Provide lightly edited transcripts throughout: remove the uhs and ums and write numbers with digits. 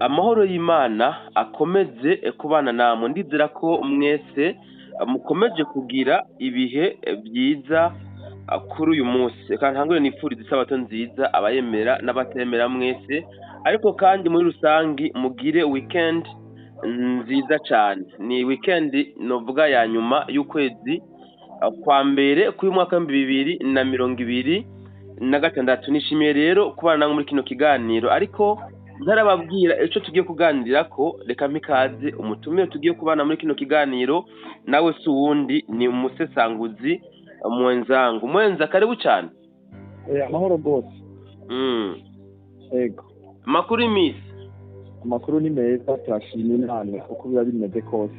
Amahoro y'Imana akomeze kubana namwe. Ndizera ko mwese mukomeje kugira ibihe byiza kuri uyu munsi. Reka ntangure nipfurize isabato nziza abayemera n'abatemera mwese, ariko kandi muri rusangi mugire weekend nziza cyane. Ni weekend novuga ya nyuma y'ukwezi kwa mbere k'uyu mwaka w'2026. Nishimiye rero kubana namwe muri kino kiganiro, ariko ntarababwira ico tugiye kuganira ko, reka mpikaze umutumire tugiye kubana muri kino kiganiro. Nawe si uwundi, ni umusesanguzi mwenzangu. Mwenza, karibu cyane. Amahoro rwose. Ego. Amakuru y'imisi? Amakuru ni meza, turashima Imana uko biba bimeze kose.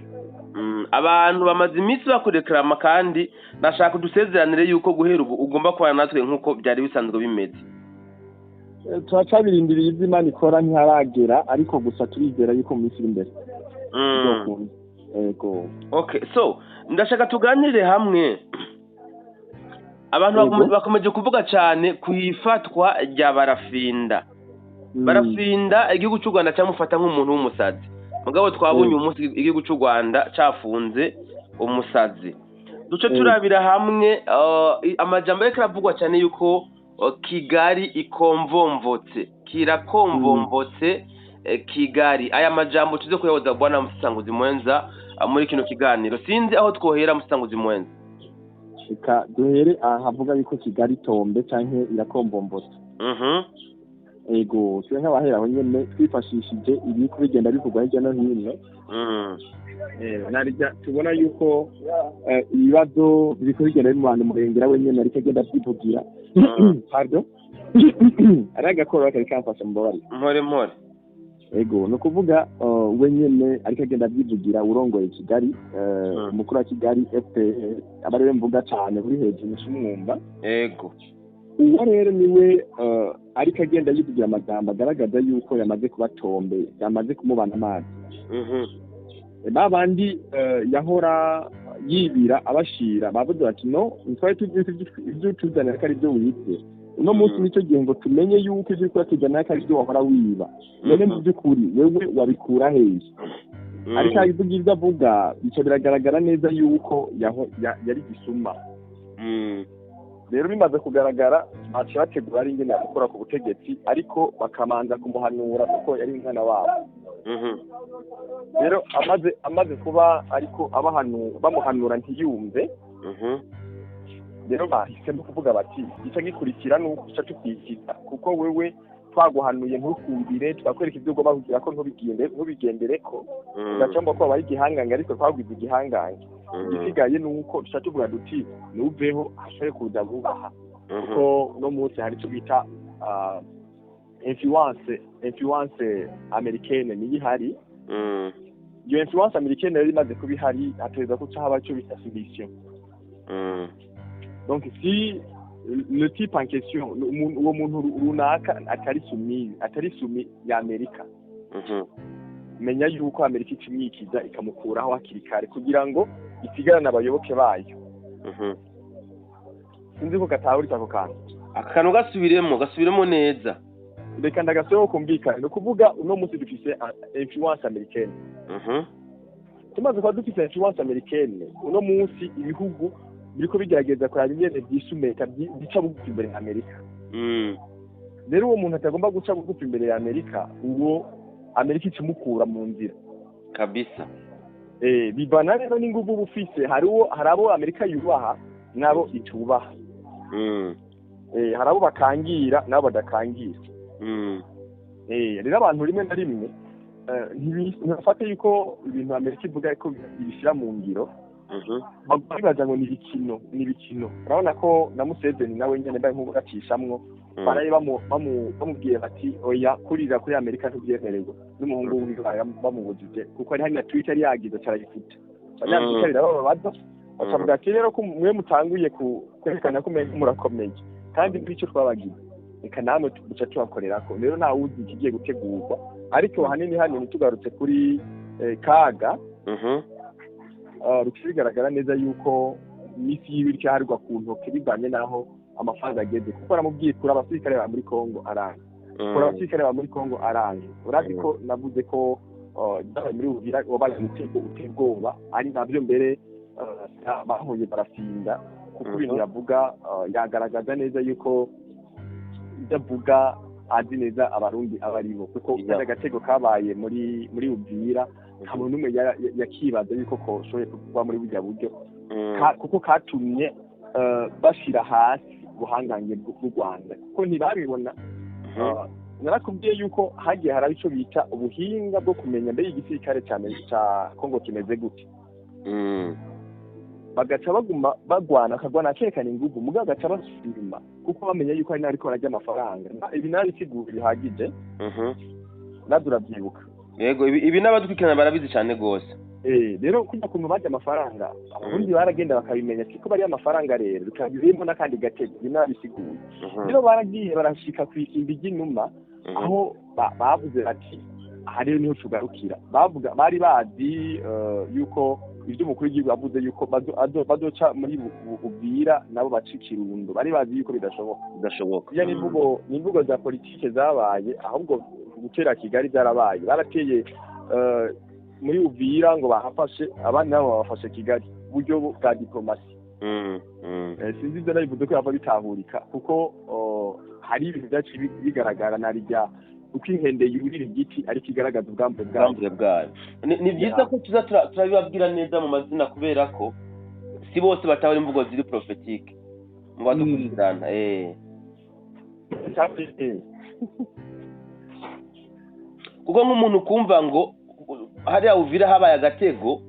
Abantu bamaze iminsi bakurekrama, kandi nashaka udusezeranire yuko guhera ubu ugomba kubana natwe nk'uko byari bisanzwe bimeze. Turacabirindiriye, ibyo Imana ikora ntiharagera, ariko gusa turizera yuko mu minsi iri imbere bizokunda. Ego. Okay, so ndashaka tuganire hamwe. Abantu bakomeje kuvuga cyane ku ifatwa rya Barafinda. Barafinda, igihugu cy'u Rwanda cyamufata nk'umuntu w'umusazi, mugabo twabonye uyu munsi igihugu cy'u Rwanda cafunze umusazi. Duce turabira hamwe amajambo ariko aravugwa cyane yuko Kigali ikomvomvotse, kirakomvomvotse Kigali. Aya majambo tuze kuyahoza bwana Musanguzi mwenza muri kino kiganiro. Sinzi aho twohera, Musanguzi mwenza. Reka duhere aha havuga yuko Kigali tombe canke irakombombotse. Ego, twe nk'abahera aho nyene twifashishije ibiriko bigenda bivugwa hirya no hino. Narijya tubona yuko ibibazo biriko bigenda bimubana umurengera, we nyene ariko agenda avyivugira. Pardon, ari agakoro kari kamfasha, mbabarire. Mpore mpore. Ego, ni ukuvuga we nyene ariko agenda avyivugira, urongoye Kigali, umukuru wa Kigali FPR, aba ariwe mvuga cane uri hejuru c'umwumva. Uwo rero niwe ariko agenda yivugira amagambo agaragaza yuko yamaze kuba tombe, yamaze kumubana amazi. Ba bandi yahora yibira abashira bavuze bati: "No ntitwari tuzi ibyo utuzanira ko ari byo wibye uno munsi. Nicyo gihe ngo tumenye yuko ibyo uriko uratuzanira ko ari byo wahora wiba. None mu by'ukuri wewe wabikura hehe?" Ariko abivuga ibyo avuga, bica biragaragara neza yuko yari gisuma. Rero bimaze kugaragara, baciye bategura ari ingene gukora ku butegetsi, ariko bakamanza kumuhanura kuko yari umwana wabo. Rero amaze kuba ariko bamuhanura ntiyumve. Rero bahisemo kuvuga bati: "Gica gikurikira nuko duca tukwikiza, kuko wewe twaguhanuye ntukumvire, tukakwereka ibyo ugomba kugira ko ntubigendereko, ugacomba ko wabaye igihangange, ariko twagwize igihangange. Igisigaye ni uko duca tuvuga duti nuveho, hashobore kuza vubaha," kuko uno munsi hari icyo bita influence américaine niyo ihari. Iyo influence américaine rero imaze kuba ihari, hategerezwa guca haba icyo bita solution. Donc si le type en question, uwo muntu runaka atari soumis ya Amerika, menya yuko Amerika icimwikiza, ikamukuraho hakiri kare kugira ngo isigarane abayoboke bayo. Sinzi ko gatahuritse ako kantu. Akantu gasubiremo neza. Reka ndagasubiremo kumvikana. Ni ukuvuga uno munsi dufise influence américaine. Tumaze kuba dufise influence américaine, uno munsi ibihugu biriko bigerageza kuraba ingene vyisumeka, bica bugufi imbere ya Amerika. Rero uwo muntu atagomba guca bugufi imbere ya Amerika, uwo Amerika icimukura mu nzira. Bivana rero n'inguvu uba ufise. Hari abo Amerika yubaha n'abo itubaha. Hari abo bakangira n'abo badakangira. Rero abantu rimwe na rimwe ntibafate yuko ibintu Amerika ivuga ko ibishyira mu ngiro. Baguma bibaza ngo ni ibikino, ni ibikino. Urabona ko na Museveni nawe nyene bari nk'ugacishamwo, baraye bamubwiye bati: "Oya, kurira kuri Amerika ntubyemererwa." N'umuhungu wiwe bamubujije, kuko ari hari na Twitter yari yagize carayifute. Abanyamerika birababaza, bakavuga ati: "Rero ko mwe mutanguye kwerekana ko mwe murakomeye kandi icyo twabagize, reka namwe duca tubakorerako." Rero nta wuzi ikigiye gutegurwa, ariko hanini hanini tugarutse kuri Kaga, bikaba bigaragara neza yuko iminsi yiwe iriko iharurwa ku ntoke, bivanye n'aho amafaranga ageze, kuko aramubwiye kuri abasirikare ba muri Kongo aranga. Kora abasirikare ba muri Kongo aranje. Urazi ko navuze ko byabaye muri Uvira, wabaye umutego uteye ubwoba, ari nabyo mbere bahuye Barafinda, kuko ibintu yavuga yagaragaza neza yuko ibyo avuga azi neza Abarundi abaribo, kuko kariya gatego kabaye muri Uvira nta muntu n'umwe yakibaza yuko koshoboye kuba muri burya buryo, kuko katumye bashira hasi ubuhangange bw'u Rwanda, kuko ntibabibona. Narakubwiye yuko hagiye haraba ico bita ubuhinga bwo kumenya mbere igisirikare ca Kongo kimeze gute. Bagaca baguma bagwana, akagwana akerekana inguvu, mugabo agaca basubira kuko bamenya yuko ari nariko bararya amafaranga. Ibi narabisigura bihagije, navyo uravyibuka. Yego, ibi n'abadukurikirana barabizi cane gose. Rero kujya kuntu barya amafaranga, Abarundi baragenda bakabimenya siko bari amafaranga, rero bikaba birimo n'akandi gatego, ibi narabisiguye. Rero baragiye barashika kw'isimbi ry'inuma, aho bavuze bati aha rero niho tugarukira. Bavuga bari bazi yuko ivyo umukuru w'igihugu yavuze yuko bazoca muri Uvira nabo baca Ikirundo, bari bazi yuko bidashoboka. Bidashoboka. Iyo ni imvugo za politike zabaye, ahubwo gutera Kigali byarabaye. Barateye muri Uvira ngo bahafashe, abandi nabo babafashe Kigali, buryo bwa diplomasi. Sinzi ivyo nabivuze ko yava bitahurika, kuko hari ibintu vyaciye bigaragara narirya uko inkende yurira igiti ariko igaragaza ubwambure bwayo. Ni byiza ko tuza turabibabwira neza mu mazina, kubera ko si bose batabona imvugo ziri prophétique mu badukurikirana. Kuko nk'umuntu kumva ngo hariya Uvira habaye agatego,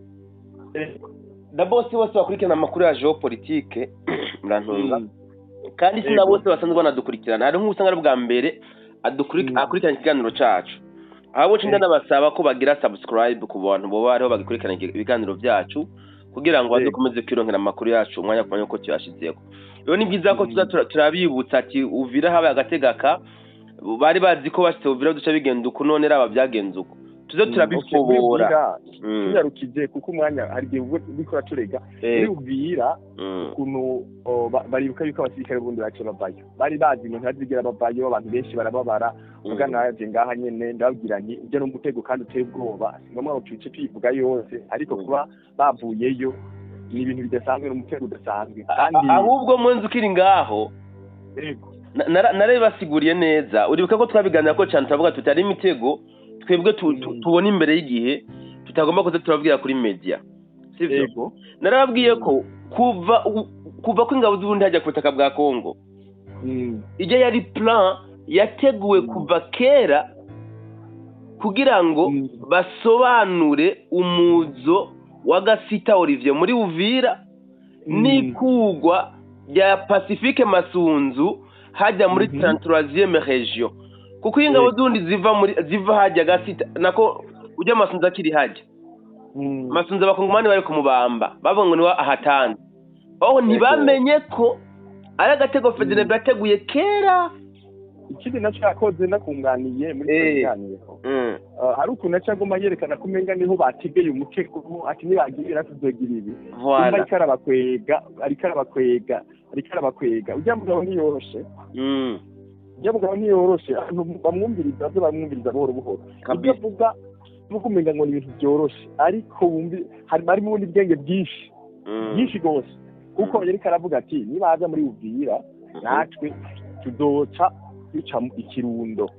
na bose bose bakurikirana amakuru ya géopolitique murantunga, kandi si na bose basanzwe banadukurikirana. Hari nk'usanga ari bwa mbere akurikirana ikiganiro cacu, abo cinda nabasaba ko bagira subscribe ku bantu bo bariho bagikurikirana ibiganiro byacu, kugira ngo bazokomeze kwironkera amakuru yacu umwanya ku mwanya uko tuyashizeko. Rero ni byiza ko tuza turabibutsa ati Uvira habaye agategaka, bari bazi ko bashitse Uvira duca bigenda uku, none raba byagenze uko, tuze turabifobora. Tunyarukije kuko umwanya hari igihe bikora turega muri Uvira ukuntu baribuka yuko abasirikare bundi bace bavayo, bari bazi ngo ntibazigera bavayo, abantu benshi barababara. Muga naje ngaha nyene ndababwira nti ujya n'umutego kandi uteye ubwoba, si ngombwa ngo tuce tuyivuga yose, ariko kuba bavuyeyo ni ibintu bidasanzwe, n'umutego udasanzwe. Kandi ahubwo mwenzi ukiri ngaho narabibasiguriye neza, uribuka ko twabiganira ko cyane turavuga tuti ari imitego twebwe tubona imbere y'igihe tutagomba kuza turabwira kuri media, sivyo? Narababwiye ko kuva ko ingabo z'Uburundi hajya ku butaka bwa Kongo, ijya yari plan yateguwe kuva kera kugira ngo basobanure umuzo wa Gasita Olivier muri Uvira n'ikugwa rya Pacifique Masunzu hajya muri 33e region, kuko ingabo z'Uburundi ziva hajya Gasita nako ujya Masunzu akiri hajya Masunzu abakongomani bari kumubamba bavuga ngo niwe ahatanze, aho ntibamenye ko ari agatego Federer yateguye kera. Ikindi naco yakoze nakunganiye muri kiganiro, hari ukuntu naco aguma yerekana ko umenga niho bategeye umutego, ati nibagira tuzogira ibi, ariko arabakwega, ariko arabakwega, ariko arabakwega. Ujya mugabo ntiyoroshe, ujya mugabo ntiyoroshe, abantu bamwumviriza baze bamwumviriza buhoro buhoro. Ibyo avuga nuko umenga ngo ni ibintu byoroshe, ariko wumvi harimo ubundi bwenge bwinshi bwinshi gose, kuko yariko aravuga ati nibaza muri Uvira natwe tuzoca duca Ikirundo.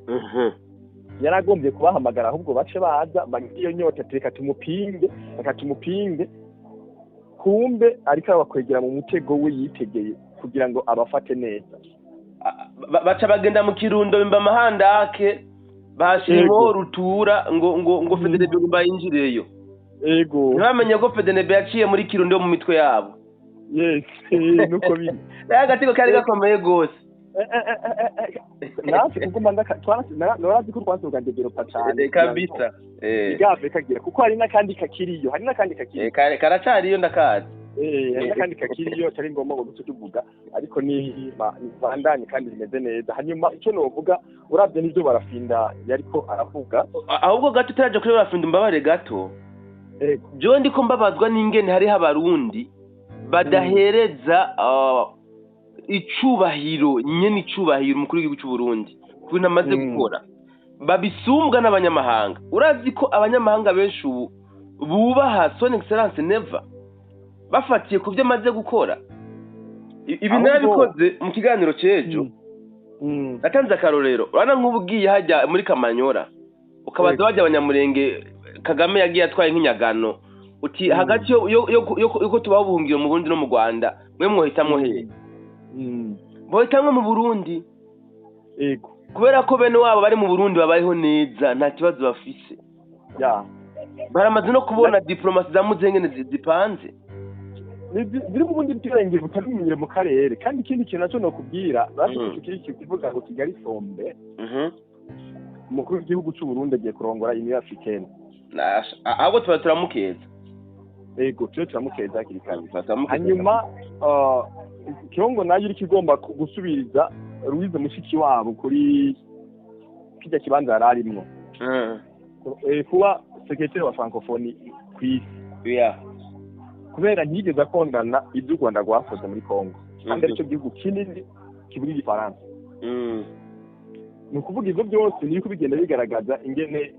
Yaragombye kubahamagara ahubwo bace baza bagira iyo nyota, reka tumupinge, reka tumupinge, kumbe ariko abakwegera mu mutego we yitegeye kugira ngo abafate neza. Baca bagenda mu Kirundo bimba amahandake bashirimo rutura ngo ngo ngo Federer bayinjireyo. Ego ntibamenye ko Federer yaciye muri Kirundo mu mitwe yabo. Yes, nuko biri. Agatego kari gakomeye gose. Natwe kuguma narazi ko twasohoka developer cyane kabisa. Igave kagira kuko hari n'akandi kakiriyo, hari n'akandi kakiriyo. Karacariyo ndakazi. Hari n'akandi kakiriyo cyari ngombwa ngo duce tuvuga, ariko ni bandanye kandi bimeze neza. Hanyuma icyo novuga uravye n'ivyo Barafinda yariko aravuga, ahubwo gato turaje kuri Barafinda mbabare gato. Jewe ndiko mbabazwa n'ingene hariho Abarundi badahereza icubahiro nyene icubahiro umukuru w'igihugu cy'u Burundi. Ku bintu amaze gukora babisumbwa n'abanyamahanga. Urazi ko abanyamahanga benshi ubu bubaha Son Excellence Neva bafatiye ku byo amaze gukora. Ibi narabikoze mu kiganiro c'ejo, natanze akarorero. Urabona nk'ubu ugiye hajya muri Kamanyora, ukabaza wajya Abanyamurenge Kagame yagiye atwaye nk'inyagano, uti hagati yuko tubaho ubuhungiro mu Burundi no mu Rwanda, mwe mwohitamwo hehe? Bohitamwo mu Burundi. Yego. Kubera ko bene wabo bari mu Burundi babayeho neza, nta kibazo bafise. Baramaze no kubona diplomasi za Muzengene zipanze. Ziri mu bundi bwenge butamenyere mu karere. Kandi ikindi kintu naco nokubwira, bashyize iki kivuga ngo Kigali sombe. Umukuru w'igihugu c'u Burundi agiye kurongora Union Africaine. Ahubwo tuba turamukeza. Yego, tuba turamukeza hakiri kare. Hanyuma Kongo nayo iriko igomba gusubiriza Louise Mushikiwabo kuri kirya kibanza yari arimwo. Kuba secrétaire wa francophonie kw'isi. Kubera ntiyigeze akondana ibyo u Rwanda rwakoze muri Kongo, kandi aricyo gihugu kinini kivuga igifaransa. Ni ukuvuga ivyo byose niko bigenda bigaragaza ingene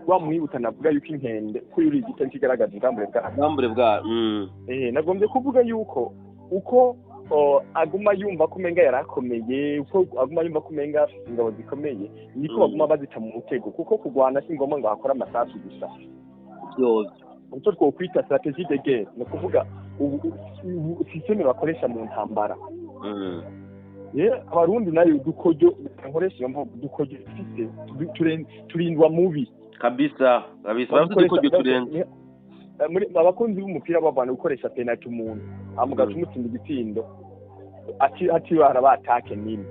wa mwibuta navuga yuko inkende ko yuri igitari kigaragaza ubwambure bwayo. Nagombye kuvuga yuko uko aguma yumva ko umenga yarakomeye, uko aguma yumva ko umenga afite ingabo zikomeye, niko baguma bazita mu mutego, kuko kurwana si ngombwa ngo hakore amasasu gusa. Icyo twokwita stratégie de guerre, ni ukuvuga système bakoresha mu ntambara. Abarundi nayo dukoryo nkoresha iyo mvugo, dukoryo dufise turindwa mubi kabisa kabisa, baravuze dukoryo turenze. Muri abakunzi b'umupira bavana gukoresha penalty umuntu amugaca umutsinda igitsindo ati barabatake nini.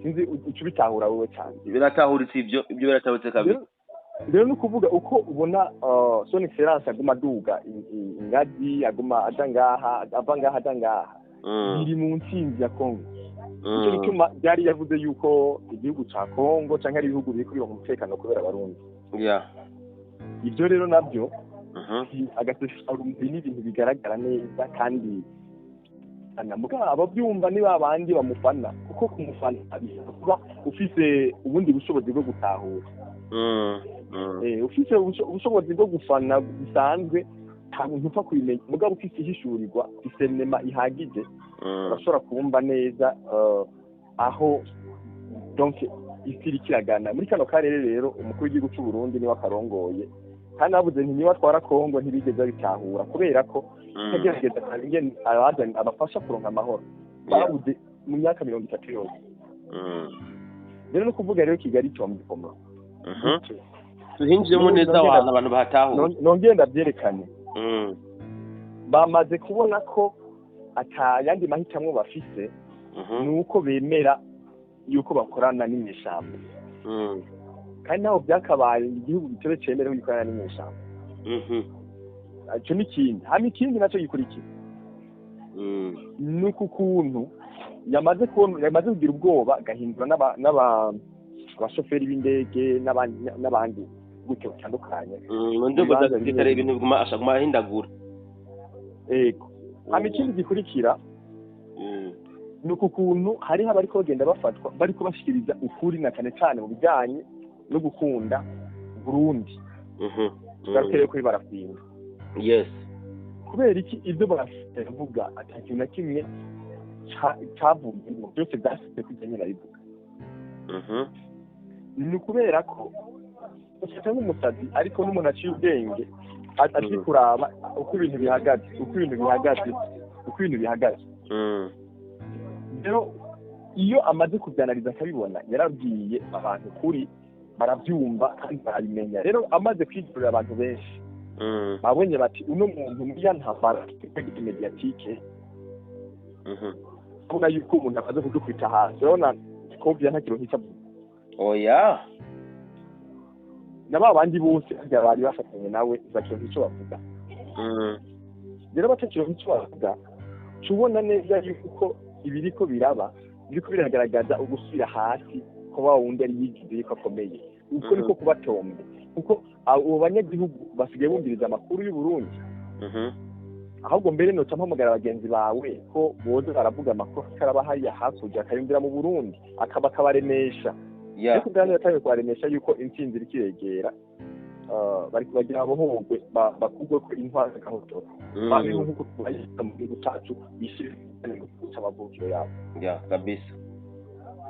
Sinzi uca ubitahura wewe cyane. Biratahuritse ibyo biratahuritse kabisa. Rero ni ukuvuga uko ubona Son Excellence aguma aduga ingazi, aguma aja ngaha, ava ngaha aja ngaha, biri mu ntsinzi ya Kongo. Nicyo gituma byari yavuze yuko igihugu ca Kongo canke ari ibihugu biri kuronka umutekano kubera Abarundi. Ibyo rero nabyo agasesharumuri n'ibintu bigaragara neza, kandi ababyumva ni babandi bamufana, kuko kumufana bisaba kuba ufise ubundi bushobozi bwo gutahura. Ufise ubushobozi bwo gufana bisanzwe nta muntu upfa kubimenya, mugabo ufise ihishurirwa isenema ihagije urashobora kubumva neza aho donc isi iriko iragana. Muri kano karere rero umukuru w'igihugu c'u Burundi niwe akarongoye, kandi navuze nti niba atwara Kongo ntibigeze babitahura, kubera ko agerageza ingene abafasha kuronka amahoro babuze mu myaka 30 yose. Rero no kuvuga rero Kigali tombe koma. Tuhinjiyemo neza abantu bahatahura. Nongeye ndavyerekane. Bamaze kubona ko ata yandi mahitamwo bafise, nuko bemera yuko bakorana n'inyeshamba. Kandi naho byakabaye igihugu gitebe cemerewe gikorana n'inyeshamba. Ico ni ikindi. Hama ikindi naco gikurikira, nuko ukuntu yamaze kugira ubwoba gahindura n'aba abashoferi b'indege n'abandi gutyo batandukanye. Mu nzego za gisirikare ibintu biguma ashaguma ahindagura. Yego. Hama ikindi gikurikira, nuko ukuntu hariho abariko bagenda bafatwa bariko bashikiriza ukuri na cane cane mu bijanye no gukunda Burundi. Tugaruke kuri Barafinda. Yes. Kubera iki ibyo baravuga ata kintu na kimwe cavuyemo, byose byashitse kujya nyine abivuga. Ni ukubera ko ufata nk'umusazi, ariko n'umuntu aciye ubwenge azi kuraba uko ibintu bihagaze, uko ibintu bihagaze, uko ibintu bihagaze. Rero iyo amaze kubyanariza akabibona, yarabwiye abantu kuri barabyumva kandi barabimenya. Rero amaze kwigurira abantu benshi babonye bati uno muntu muri ya ntambara mediatique, ubona yuko umuntu amaze kudukwita hasi. Urabona Scovia nta kintu nk'icyo. Oya. Na babandi bose bari bafatanye nawe bakironka ico bavuga. Rero batakironka ico bavuga, tubona neza yuko ibiriko biraba biriko biragaragaza ugusubira hasi ko wa wundi ari yigize yuko akomeye. Uko niko kubatombe, kuko abo banyagihugu basigaye bumviriza amakuru y'u Burundi. Ahubwo mbere noca mpamagara bagenzi bawe ko boza baravuga amakuru karaba hariya hakurya akayumvira mu Burundi akaba akabaremesha. Ariko kuganira ataye kubaremesha yuko intsinzi iri kiregera, bari kubagira abohogwe bakugwe ko intwaro gahotora babe nkuko tubayita mu gihugu cacu bishire amavukiro yabo. Ya kabisa.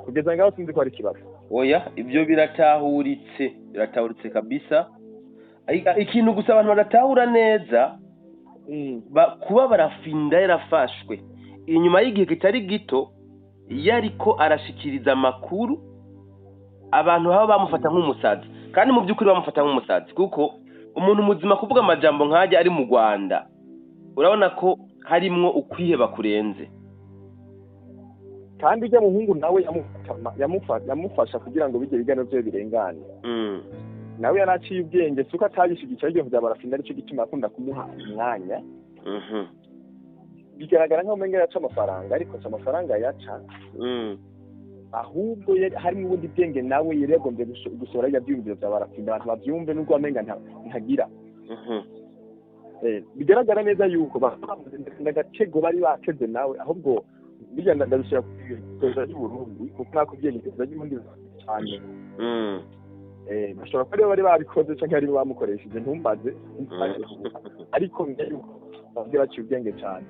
Kugeza ngaho sinzi ko ari ikibazo. Oya, ibyo biratahuritse, biratahuritse kabisa. Ikintu gusa abantu badatahura neza, kuba Barafinda yarafashwe inyuma y'igihe kitari gito yariko arashikiriza amakuru, abantu baba bamufata nk'umusazi, kandi mu by'ukuri bamufata nk'umusazi, kuko umuntu muzima kuvuga amajambo nk'ajya ari mu Rwanda, urabona ko harimwo ukwiheba kurenze. Kandi ujya muhungu nawe yamufasha kugira ngo bijye biganiro bye birengane. Nawe yaraciye ubwenge, suko atabishigikiye ibyo bya Barafinda, aricyo gituma akunda kumuha umwanya. Bigaragara nkaho umenga yaca amafaranga, ariko si amafaranga yaca, ahubwo harimo ubundi bwenge nawe yari yagombye gusohora ibyo byiyumviro bya Barafinda, abantu babyumve nubwo bamenga ntagira. Bigaragara neza yuko agatego bari bateze nawe, ahubwo bijya ndabishyira ku iperereza ry'u Burundi, kuko nakubwiye iperereza ry'Uburundi cyane. Bashobora kuba bari babikoze canke ari bamukoresheje, ntumbaze, ariko mbere baciye ubwenge cyane.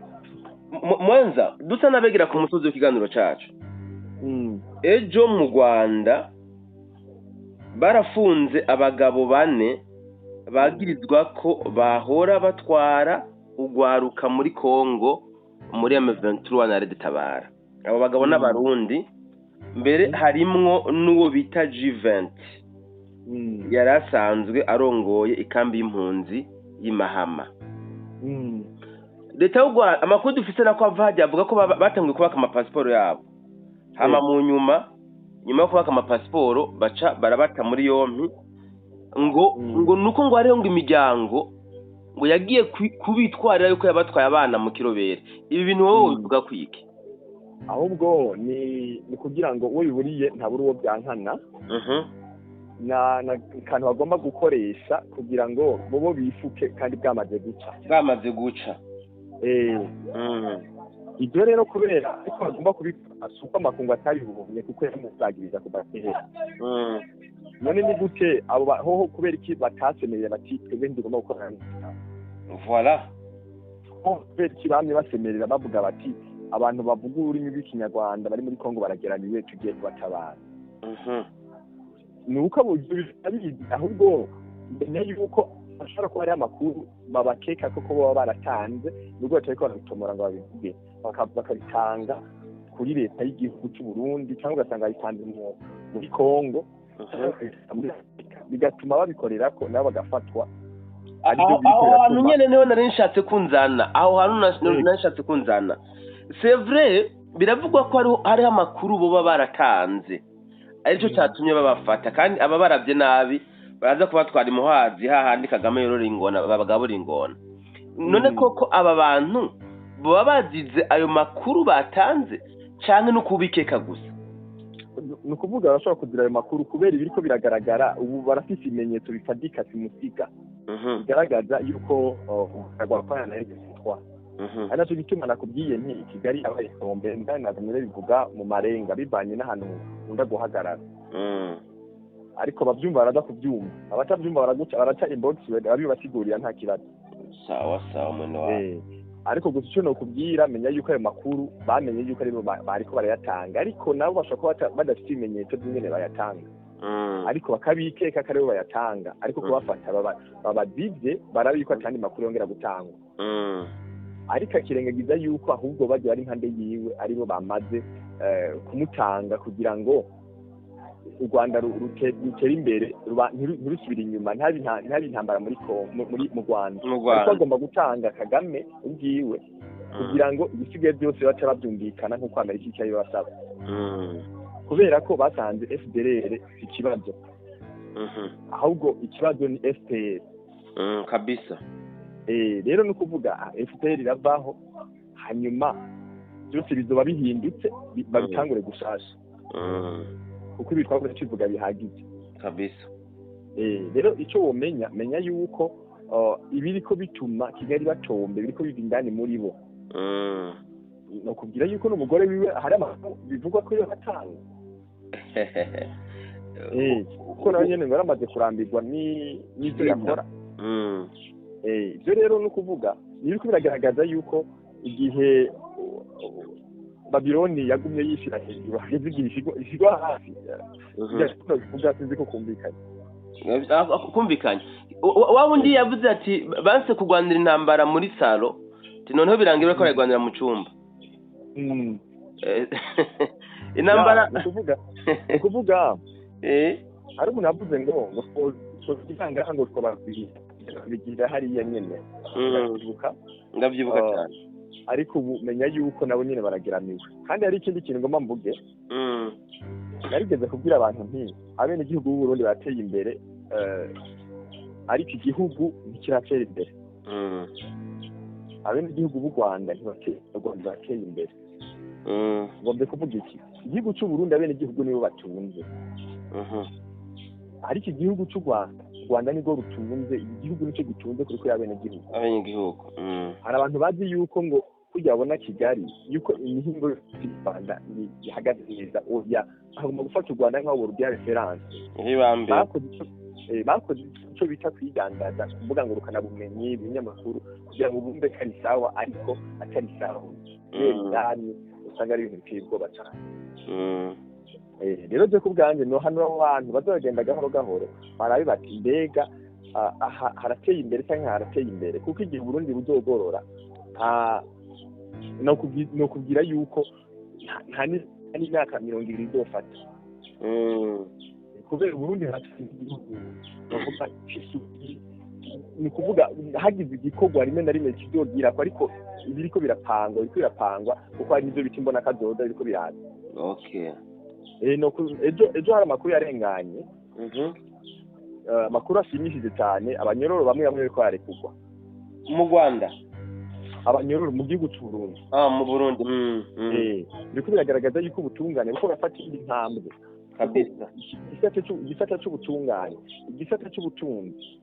Mwenza dusa nabegera ku musozi w'ikiganiro cacu. Ejo mu Rwanda barafunze abagabo bane bagirizwa ko bahora batwara ugwaruka muri Kongo muri M23 na Red Tabara. Abo bagabo n'abarundi, mbere harimwo n'uwo bita G20 yari asanzwe arongoye ikambi y'impunzi y'Imahama. Leta y'u Rwanda, amakuru dufise nako ava hajya avuga ko batanguye kubaka amapasiporo yabo, hama mu nyuma yo kubaka amapasiporo baca barabata muri yompi, ngo ngo nuko ngo hariho ngo imiryango ngo yagiye kubitwarira yuko yabatwaye abana mu kirobere. Ibi bintu wowe bivuga kwiki? Ahubwo ni kugira ngo uwo biburiye ntabura uwo byankana. Na kantu bagomba gukoresha kugira ngo bobo bifuke kandi bwamaze guca. Bwamaze guca. Ibyo rero kubera ariko bagomba kubikora suko amakungu atabibonye kuko yamuzagiriza kubatera. None ni gute abo hoho kubera iki batasemereye bati twebwe ntitugomba gukorana? Voilà. Kubera iki bamwe basemerera bavuga bati abantu bavuga ururimi rw'ikinyarwanda bari muri Kongo barageraniwe tugiye kubatabara. Nuko abizi, ahubwo mbere yuko bashobora kuba ari amakuru babakeka koko baba baratanze, nubwo batariko barabitomora ngo babivuge, bakabitanga kuri leta y'igihugu cy'u Burundi, cyangwa ugasanga babitanze muri Kongo, bigatuma babikorera ko nabo bagafatwa. Aho hantu nyene niho nari nshatse kunzana, aho hantu nari nshatse kunzana. C'est vrai, biravugwa ko hariho amakuru boba baratanze, aricyo cyatumye babafata, kandi aba baravye nabi baraza kubatwara imuhazi hahandi Kagame yorora ingona, babagabura ingona. None koko aba bantu baba bazize ayo makuru batanze canke no kubikeka gusa? Ni ukuvuga barashobora kugira ayo makuru kubera ibiriko biragaragara ubu, barafise ibimenyetso bifatika simusiga bigaragaza yuko rwakorana na M23. Ari nacyo gituma nakubwiye nti Kigali yabaye sombe, nagumye bivuga mu marenga bivanye n'ahantu nkunda guhagarara. Ariko babyumva baraza kubyumva, abatabyumva baraguca baraca inbox babibasigurira nta kibazo. Sawa sawa mwene wawe. Ariko gusa icyo nokubwira, menya yuko ayo makuru bamenye yuko aribo bariko barayatanga, ariko nabo bashobora kuba badafite ibimenyetso by'ingene bayatanga, ariko bakabikeka ko aribo bayatanga, ariko kubafata babazivye barabi yuko atandi makuru yongera gutangwa. Ariko akirengagiza yuko ahubwo bajya bari impande yiwe aribo bamaze kumutanga kugira ngo u Rwanda rutere imbere, ntirusubire inyuma, ntabe intambara muri mu Rwanda. Ariko agomba gutanga Kagame ubwiwe kugira ngo ibisigaye byose bace babyumvikana nk'uko Amerika icyo ibasaba. Kubera ko basanze FDLR ikibazo, ahubwo ikibazo ni FPR. Kabisa. Rero ni ukuvuga FPR iravaho, hanyuma byose bizoba bihindutse, babitangure gushasha. Kuko ibi twakoze tubivuga bihagije kabisa. Rero icyo womenya, menya yuko Ibiriko bituma Kigali batombe biriko biva indani muri bo. No kubwira yuko n'umugore wiwe hari amakuru bivugwa ko yabatanga. Kuko nawe nyene ngo yaramaze kurambirwa n'ivyo yakora. Ivyo rero ni ukuvuga biriko biragaragaza yuko igihe Babiloni yagumye yishira hejuru hageze igihe ishigwa hasi. Bivuga sinzi ko kumvikanye. Kumvikanye. Wa wundi yavuze ati banse kugwanira intambara muri salo, ati noneho birangira ko barayigwanira mu cumba. Intambara ni ukuvuga hari umuntu yavuze ngo twoganga ngo twababigira hariya nyene. Ndavyibuka cyane. Ariko ubu menya yuko nabo nyene barageramiwe. Kandi hari ikindi kintu ngomba mvuge. Narigeze kubwira abantu nti abenegihugu b'u Burundi bateye imbere, ariko igihugu ntikiratera imbere. Abenegihugu b'u Rwanda ntibateye imbere. Ngombe kuvuga iki? Igihugu cy'u Burundi abenegihugu nibo batunze. Ariko igihugu cy'u Rwanda, u Rwanda nirwo rutunze, igihugu nicyo gitunze kuri ko abenegihugu. Abenegihugu. Hari abantu bazi yuko ngo kujya babona Kigali yuko imihingo y'u Rwanda ihagaze neza, oya bagomba gufata u Rwanda nk'aho rubya reference. Bakoze icyo bita kwidandaza, kuvuga ngo rukanabumenyi ibinyamakuru kugira ngo bumve ko ari sawa ariko atari sawa. Indani usanga ari ibintu biteye ubwoba cyane. Rero je kubwanjye no hano abantu bazagenda gahoro gahoro barabe bati mbega harateye imbere cyangwa harateye imbere, kuko igihe Burundi buzogorora no kubwira yuko nta n'imyaka 70 izofata. Kubera Burundi harateye igihugu bavuga ni kuvuga hagize igikorwa rimwe na rimwe kizogira ko, ariko ibiriko birapangwa kuko hari n'ivyo biti mbona kazoza biriko biraza. Okay. No ejo hari amakuru yarenganye. Amakuru ashimishije cyane, abanyororo bamwe bamwe bariko barekugwa mu Rwanda, abanyororo mu gihugu cy'u Burundi. Mu Burundi. Biriko biragaragaza yuko ubutungane buko bafata intambwe kabisa. Igisata cy'ubutungane, igisata cy'ubutunzi,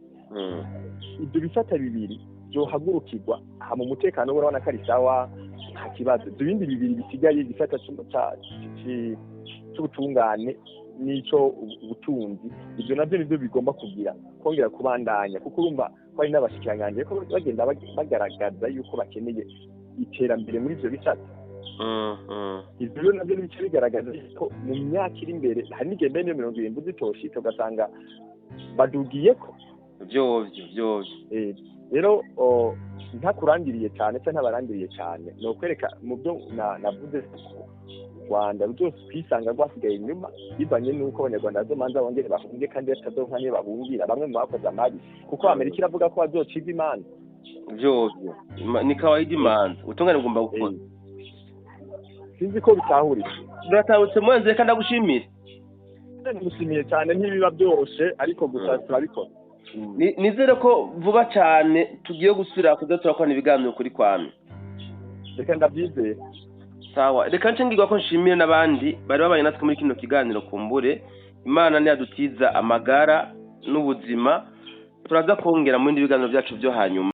ibyo bisata bibiri byohagurukirwa mu mutekano urabona ko ari sawa, nta kibazo. Ibyo bindi bibiri bisigaye, igisata cy'ubutungane n'ico ubutunzi, ibyo navyo nivyo bigomba kugira kongera kubandanya, kuko urumva ko hari n'abashikiranganje ko bagenda bagaragaza yuko bakeneye iterambere muri ivyo bisata. Ivyo rero navyo nibice bigaragaza ko mu myaka iri imbere hari n'igenda n'iyo 70 zitoshitse ugasanga badugiyeko. Vyovyo. Rero ntakurangiriye cyane cyangwa ntabarangiriye cyane, ni ukwereka mu byo navuze Rwanda rwose kwisanga rwasigaye inyuma bivanye n'uko abanyarwanda bazomanza bongere bahunge kandi batazonka niyo bahungira bamwe mu bakoze amabi, kuko Amerika iravuga ko bazociga imanza. Vyovyo ni kawaida, imanza ubutungane bugomba gukora. Sinzi ko bitahuritse. Biratahutse mwenze, reka ndagushimire. Ndagushimiye cyane, ntibiba byoroshe ariko gusa turabikora. Nizere ko vuba cyane tugiye gusubira kuza turakorana ibiganiro kuri kwame. Reka ndabyizeye. Sawa, reka nce ngirwa ko nshimire n'abandi bari babaye natwe muri kino kiganiro. Kumbure Imana ntiyadutiza amagara n'ubuzima, turaza kongera mu bindi biganiro byacu byo hanyuma.